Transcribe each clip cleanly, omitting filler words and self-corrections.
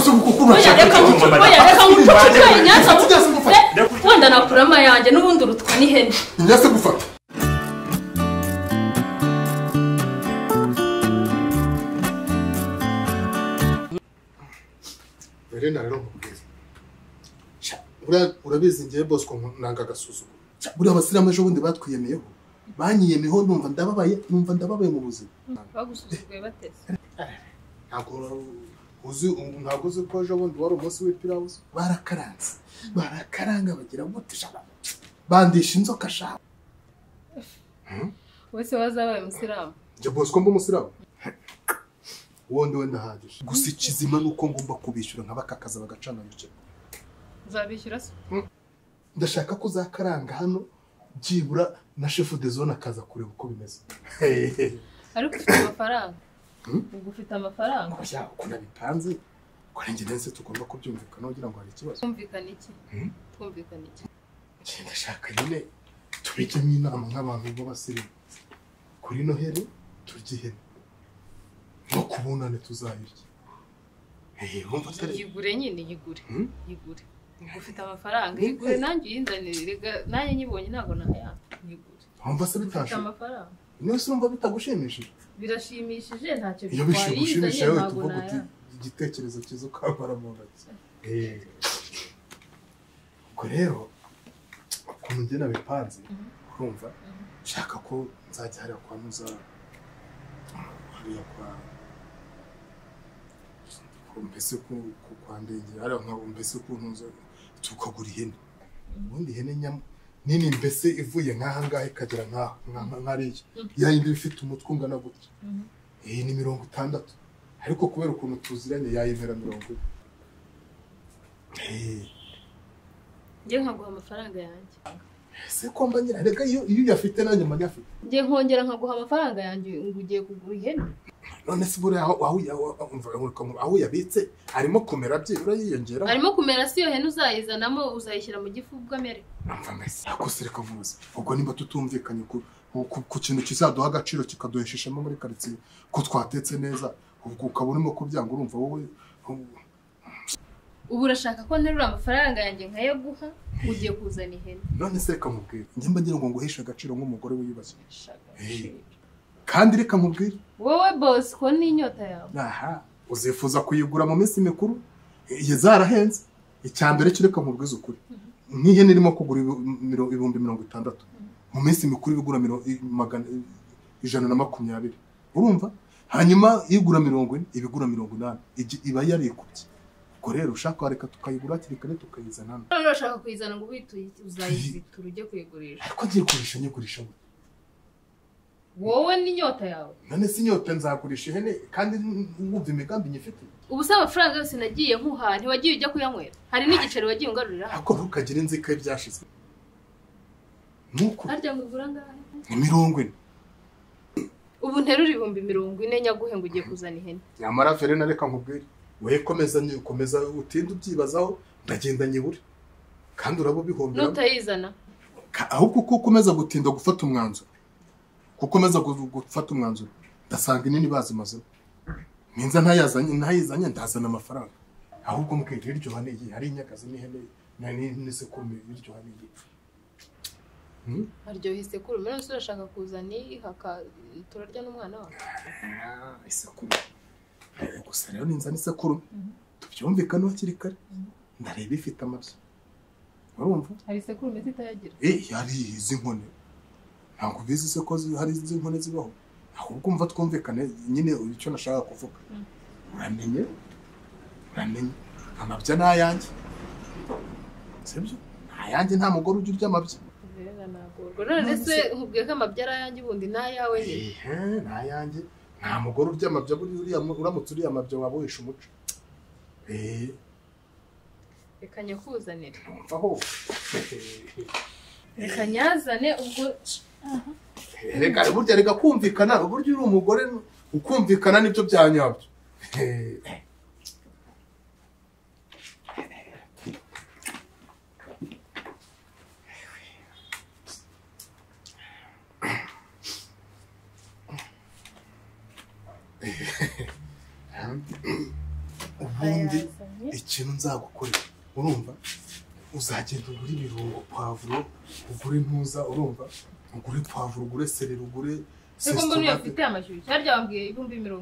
Ariko se kuko Oya reka ngucuke inyanza wenda nakurama yanjye n'ubundi urutwa n'ihene. Inyanza gufata. Verena rero nkubwiza. Urabizi ngiye Bosco nanga agasuzuguro. Buriya abasilamu ejo bundi batwiyemeyeho. Banyiyemeho numva ndababaye mu buzima. Bagusuzuguye bateze. Ntabwo uzi ntabwo uzi ko ejo bundi wari umunsi w'ipirawu barakaranze. Barakaranga bagira gute sha. Bandisha inzoka sha. Wese wazabaye umusilamu. Nje Bosco mba umusilamu. Wondi wenda hagije. Gusa ikizima nuko ngomba kubishyura nkabakakaza bagacana bice. Uzabishyura se? Ndashaka ko uzakaranga hano byibura na chef de zone akaza kureba uko bimeze. Ariko ufite amafaranga? Ubwo ufite amafaranga? Oya, uko nabipanze ko njye ndense tugomba kubyumvikana kugira ngo hari ikibazo. Twumvikana iki? Twumvikana iki? Ndashaka nyine tubijyemo inama nk'abantu b'abasirimu. Kuri Noheli turya ihene. No kubunane tuzayirya. Yigure nyine yigure. Yigure. Ufite amafaranga yigure nanjye uyinzanire rega nanjye nyibonye ntago nahayanga yigure. Wumva se bitashe? Amafaranga. Niyo se urumva bitagushimishije? Birashimishije ntacyo bitwaye. Iyo bishimishije wowe tuvuga uti igitekerezo cyiza ukambara mu ntoki. Ubwo rero ukuntu njye nabipanze urumva nshaka ko nzajya hariya kwa Muza hariya kwa mbese ku kwa Ndengera hariya nka mbese ku ntuza tukagura ihene. Ubundi ihene nini mbese ivuye nk'aha ngaha ikagera nk'ariya ya yindi ifite umutwe ungana gutya. Iyi ni 60 ariko kubera ukuntu tuziranye yayimera 40. Ngiye nkaguha amafaranga yanjye. Ese ko mba nyira reka iyo uyafite nanjye mba nyafite. Ngiye nkongera nkaguha amafaranga yanjye ngo ugiye kugura ihene. None se buriya aho yabitse arimo kumera byibura yiyongera. Arimo kumera si yo hene uzayizanamo uzayishyira mu gifu bw'amere. Umva mbese ako se reka vuze. Ubwo nimba tutumvikanye ku kintu kizaduha agaciro kikaduhesha ishema muri quartier ko twatetse neza ubwo ukaba urimo kubyanga urumva wowe. Ubu urashaka ko nterura amafaranga yanjye nkayaguha ugiye kuzana ihene. None se reka nkubwire njye mba ngira ngo nguheshe agaciro nk'umugore wiyubashye. Kandi reka nkubwire wowe Bosco ni inyota yawe. Aha uzifuza kuyigura mu minsi mikuru iye zarahenze. Icyambere cyo reka nkubwize ukuri nk'ihene irimo kugura 60,000 mu minsi mikuru ibigura 120 urumva. Hanyuma igura 40 ibigura 80 iba yarikubye. Ubwo rero ushaka reka tukayigura hakiri kare tukayizana hano. None urashaka kuyizana ngo uhite uzayizitura ujye kuyigurisha? Ariko ngiye kugurisha nyigurisha wowe n'inyota yawe. None si inyota nzagurisha ihene kandi wumva imigambi nyifite. Ubu se amafaranga yose nagiye nkuha ntiwagiye ujya kuyanywera? Hari n'igiceri wagiye ungarurira? Ariko ntukagire inzika y'ibyashize. Nuko harya ngo ugura angahe? Ni 40. Ubu nterura 40,000 nyaguhe ngo ugiye kuzana ihene. Nyamara Verena reka nkubwire we komeza utinde ubyibazaho ndagenda nyibure kandi urabo bihombera nutayizana. Ahubwo uko ukomeza gutinda gufata umwanzuro kukomeza gufata umwanzuro ndasanga inini bazimaze ninza ntayizanye ndazana amafaranga. Ahubwo mbwira iryo hane iyi hari inyakazi n'ihene n'isekurume iryo hane iyi haryoha isekurume. None se urashaka kuzana ihaka turarya n'umwana wawe? Isekurume gusa rero ninza n'isekurume tubyumvikane hakiri kare ndareba ifite amabya urumva. Hari isekurume zitayagira? Hari izi nkone ntabwo ubizi se ko hari izi nkone zibaho. Ahubwo umva twumvikane nyine icyo nashaka kuvuga. Uramenye amabya ni ayanjye sibyo? Ayanjye nta mugore ujya urya amabya. None se nkubwiye ko amabya ari ayanjye ubundi ni ayawe nyine? Ni ayanjye nta mugore urya amabya. Buriya uramutse uriya amabya waba uhisha umuco. Reka nyakuzanire. Numva ho reka nyazane ubwo. Reka burya reka kumvikana uburyo uri umugore ukumvikana nibyo byanyabyo. Ikindi ikintu nzagukorera urumva uzagenda ugura ibirungo pavuro ugure intuza urumva ugure pavuro ugure sereri ugure seko mbona uyafite amashyushyu harya wambwiye 40,000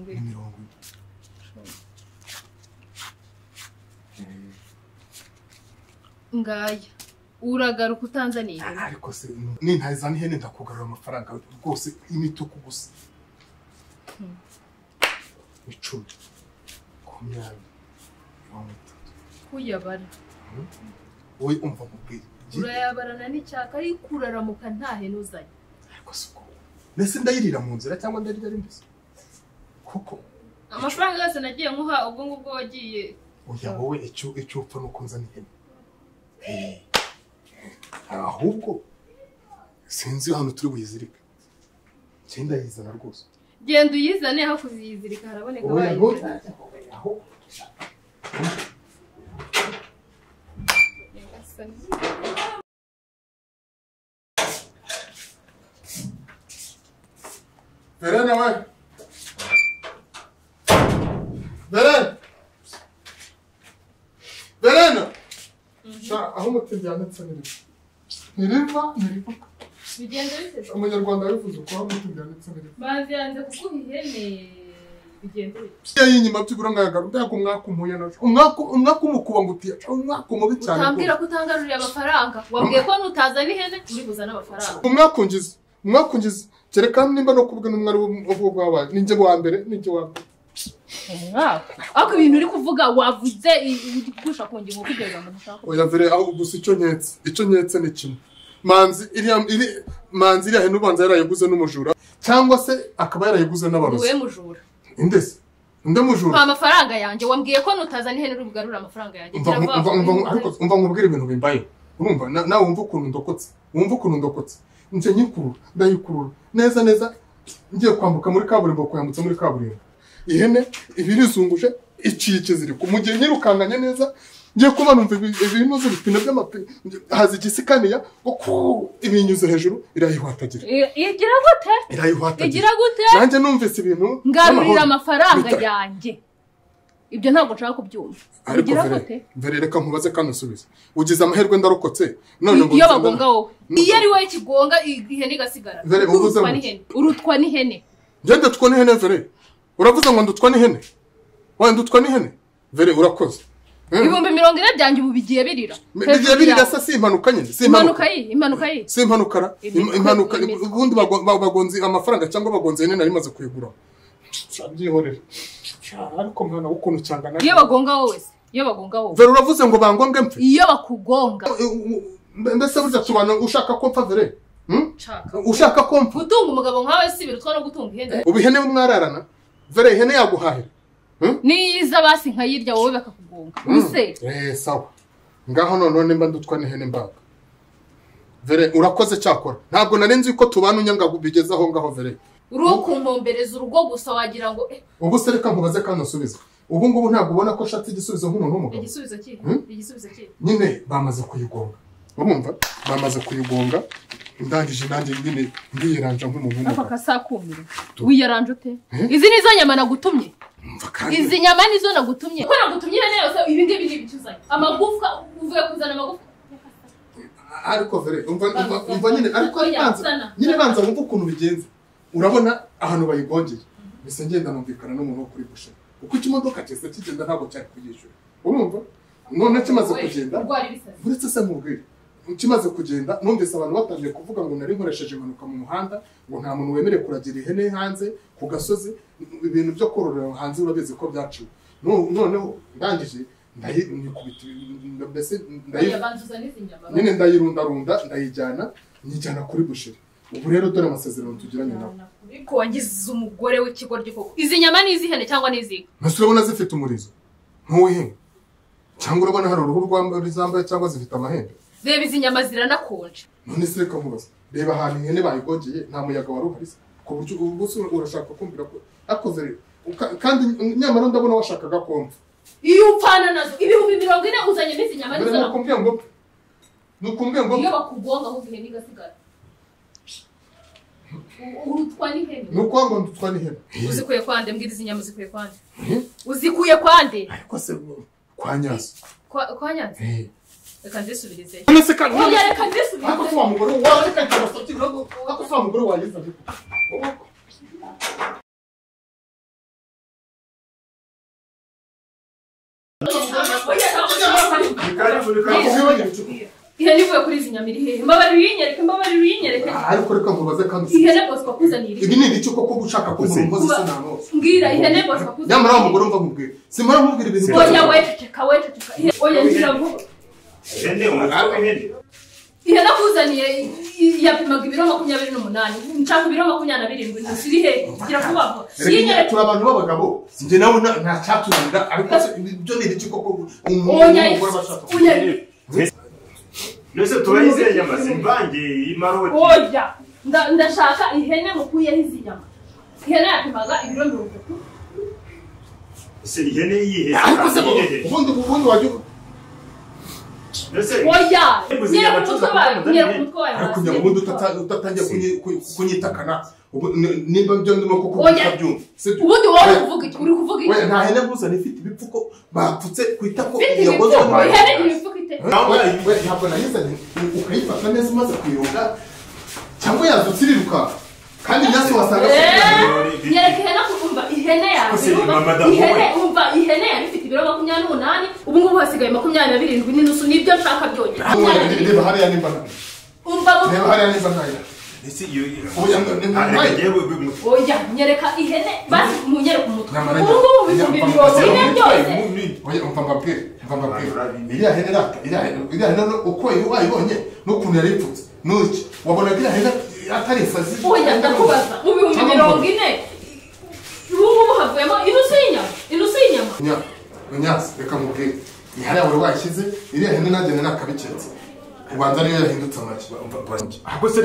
40. Ngaya uragaruka utanzaniye ariko se nintazana ihene ndakugarura amafaranga rwose imituku gusa 10 20 30 kuyabara wowe umva mubwire urayabarana n'icyaka ariko uraramuka nta hene uzanye ariko siko mbese ndayirira mu nzira cyangwa ndarira ari mbese kuko amafaranga yose nagiye nkuha ubwo ngubwo wagiye oya wowe icyo upfa nuko nzana ihene ahubwo sinzi hano turi buyizirike ngenda yizana rwose genda uyizane aho kuziyizirika haraboneka bayizana aho Verena we Verena Verena aho umutindi yanditse ntiriva ntiriva bigenda bite Umunyarwanda yabivuze uko aho umutindi yanditse ntiriva manzi yanze kuguha ihene bigenda bite iyo y'inyuma byibura ngayagaru ndago umwaka umuye naje umwaka umukuba ngo utiya umwaka mubi cyane utambwira ko utangaruriye amafaranga wabwiye ko nutazana ihene uri buzana amafaranga umwaka ungize kereka nimba no kubwe n'umwari w'ubwo bwabaye ninjye wa mbere umwaka ariko ibintu uri kuvuga wavuze igusha ku ngingo kugira ngo ntushaka oya vere aho gusa icyo nketse ni kimwe manzi iriya hene ubanza yarayiguze n'umujura cyangwa se akaba yarayiguze n'abarozi wowe mujura indese nde mujura mpa amafaranga yanjye wambwiye ko nutazana ihene uri bugarura amafaranga yanjye ariko umva nkubwire ibintu bimbaye urumva nawe wumva ukuntu ndokotse nje nyikurura ndayikurura neza neza ngiye kwambuka muri kaburimbo kuyambutsa muri kaburimbo ihene ibirizunguje iciye ikiziriko mu gihe nyirukanganye neza ngiye kuba numva ibinoze ibipine by'amapine haza igisikaniya ngo ibinyuze hejuru irayihwatagira igira gute irayihwatagira igira gute nanjye numvise ibintu ngarurira amafaranga yanjye ibyo ntabwo nshaka kubyumva igira gute mbere reka nkubaze kandi usubize ugize amahirwe ndarokotse none ngo iyo bagonga wowe iyo ari wowe kigonga ihene igasigara urutwa n'ihene ngende tutwa n'ihene vere uravuze ngo ndutwa n'ihene wawe ndutwa n'ihene vere urakoze 40,000 byanjye ubu bigiye birira bigiye birira se si impanuka nyine si impanuka yi impanuka yi si impanuka impanuka ubundi bagonze amafaranga cyangwa bagonze ihene nari maze kuyigura byihorere ariko mwana ukuntu cyangana iyo bagonga wowe se iyo bagonga wowe vere uravuze ngo bangonge mpfe iyo bakugonga mbese burya tubana ushaka ko mpfa vere ushaka ko mpfa gutunga umugabo nkawe si birutwa no gutunga ihene ubu ihene mwararana vere ihene yaguhahira niyiza basi nkayirya wowe bakakugonga use sawa ngaho noneho nimba ndutwa n'ihene mbaga vere urakoze cyakora ntabwo nari nzi ko tubana unyanga bigeze aho ngaho vere uri kumombereza urugo gusa wagira ngo ubu se reka nkubaze kandi usubize ubu ngubu ntabwo ubona ko ushatse igisubizo nk'umuntu w'umugabo igisubizo ki igisubizo ki nyine bamaze kuyigonga urumva bamaze kuyigonga ndangije nanjye nyine ndiyeranja nk'umuntu w'umugabo aka kasakumira wiyaranje ute izi nizo nyama nagutumye izi nyama nizo nagutumye ko nagutumye ihene yose ibi ngibi ni ibicuzanye amagufwa uvuye kuzana amagufwa ariko vere umva nyine ariko nyine banza wumva ukuntu bigenze urabona ahantu bayigongeye mbese ngenda numvikana n'umuntu wo kuri busheri kuko ikimodoka cyese kigenda ntabwo cyari kuyishyura urumva none kimaze kugenda uretse se nkubwire kimaze kugenda numvise abantu batangiye kuvuga ngo nari nkoresheje impanuka mu muhanda ngo nta muntu wemerewe kuragira ihene hanze ku gasozi ibintu byo kororera hanze urabizi ko byaciwe noneho ndangije mbese nyine ndayirundarunda ndayijyana nyijyana kuri busheri ubu rero dore amasezerano tugiranye nawe ko wagize umugore w'ikigoryi koko izi nyama ni iz'ihene cyangwa ni iz'inka mbese urabona zifite umurizo nk'uw'ihene cyangwa urabona hari uruhu rwambaye cyangwa zifite amahembe reba izi nyama ziranakonje none se reka nkubaze reba ahantu ihene bayigongeye nta muyaga wari uhari se ku buryo ubu urashaka kumvira ko akoze rero kandi nyamara ndabona washakaga komva iyo upfana nazo 40,000 uzanye izi nyama nizo nakubwiye ngo nukumbwiye ngo iyo bakugonga ahubwo ihene igasigara urutwa n'ihene nuko ngo ndutwa n'ihene uzikuye kwande mbwira izi nyama uzikuye kwande uzikuye kwande ariko se Kwa Nyanza. Kwa Nyanza? Eh. Reka nzisubirize. None kandi oya reka nzisubirize. Ako se wa mugore wawe reka nzabasatira ako se wa mugore wayiza. Ihene ivuye kuri izi nyama iri hehe? Mbabarira uyinyereke, mbabarira uyinyereke. Ariko reka nkubaze kandi ihene Bosco akuzaniye iri. Ibi ni ibiki koko gushaka ko umuntu nkoze isa na nose? Mbwira ihene Bosco akuzaniye. Nyamara wa mugore umva nkubwira. Simara nkubwira ibintu. Oya wececeka wececeka. Oya ngira vuba. Ihene umutwe w'ihene. Ihene akuzaniye yapimaga ibiro 28. Nshaka ibiro 27 ntusi iri hehe? Gira vuba vuba. Yinyereke turi abantu b'abagabo. Njye nawe nta cyatunanira ariko ibyo ni ibiki koko umugore bashaka. Oya. Nese turayize nyama simvange imaroti. Oya, ndashaka ihene mukuyeho izi nyama. Ihene yapimaga ibiro 30. Ese ihene yihe? Ariko se ubundi wajya Nese oya, nyera kumutwe wawe, nyera kumutwe wawe. Ariko ubundi utatangiye kunyitakana. Nimba byo ndimo koko utabyumva. Ubundi wowe uri kuvuga iki? Uri kuvuga iki? Oya nta hene nkuzana ifite ibipfuko bapfutse kwita ko yagonzwe. Ihene ibipfuko ite? Ntabwo nayizanye ukayifata neza umaze kuyoga cyangwa yazutse iriruka kandi nyasi wasanga nyereka ihene kumva ihene yawe ihene umva ihene yari ifite ibiro 28 ubu ngubu hasigaye 27 n'inusu nibyo nshaka byonyine. Reba hariya nimba umva reba hariya nimba ntayo. Ese iyo oya nyereka ihene basi munyereka umutwe ubu ngubu ibihumbi 40 byose. Oya umva mbabwire iriya hene rata iriya hene uko wayibonye n'ukuntu yari ipfutse n'uki wabonaga iriya hene atari isazi. Oya ndakubaza mu bihumbi 40 ubu ngubu havuyemo inusu y'inyama inusu y'inyama. Nyasi reka mubwire ni hariya wari wayishyize iriya hene nanjye nakabiketse ubanza ariyo yahindutse amagi. Ahubwo se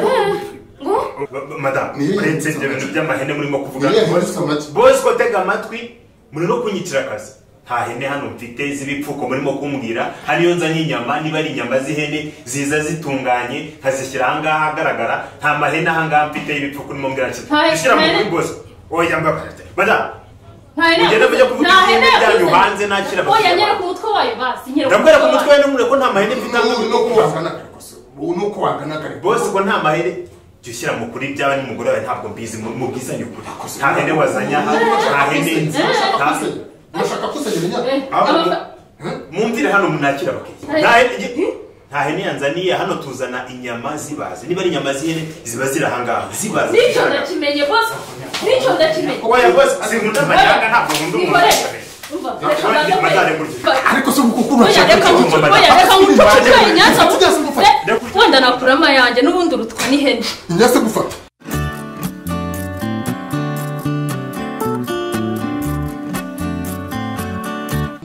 madame uretse ibyo bintu by'amahene murimo kuvuga Bosco tega amatwi muri no kunyicira akazi. Nta hene hano mfite z'ibipfuko murimo kumbwira. Hano iyo nzanye inyama niba ari inyama z'ihene ziza zitunganye nkazishyira ahangaha ahagaragara. Nta mahene ahangaha mfite y'ibipfuko urimo mbwira nshyira muri Bosco. Oya mbabarira madame ugenda kujya kuvuga ihene byanyu hanze nakira abakiriya. Oya nyereka umutwe wayo basi nyereka. Ndabwira ku mutwe wayo n'umure ko nta mahene mfite nuko wangana kare Bosco nta mahene. Jya ushyira mu kuri byawe n'umugore wawe ntabwo mbizi mubwizanye ukuri. Nta hene wazanye aha nta hene nzi. Urashaka kusegera inyama? Mumvire hano munakira abakiriya. Nta hene yanzaniye hano tuzana inyama zibaze. Niba ari inyama z'ihene ziba ziri ahangaha zibaze. Nicyo ndakimenye Bosco. Nicyo ndakimenye. Oya Bosco sinkunda amanyanga ntabwo nkunda umuntu. Ariko se kuko urashaka wenda nakura amayanjye n'ubundi urutwa n'ihene. Nyase gufata.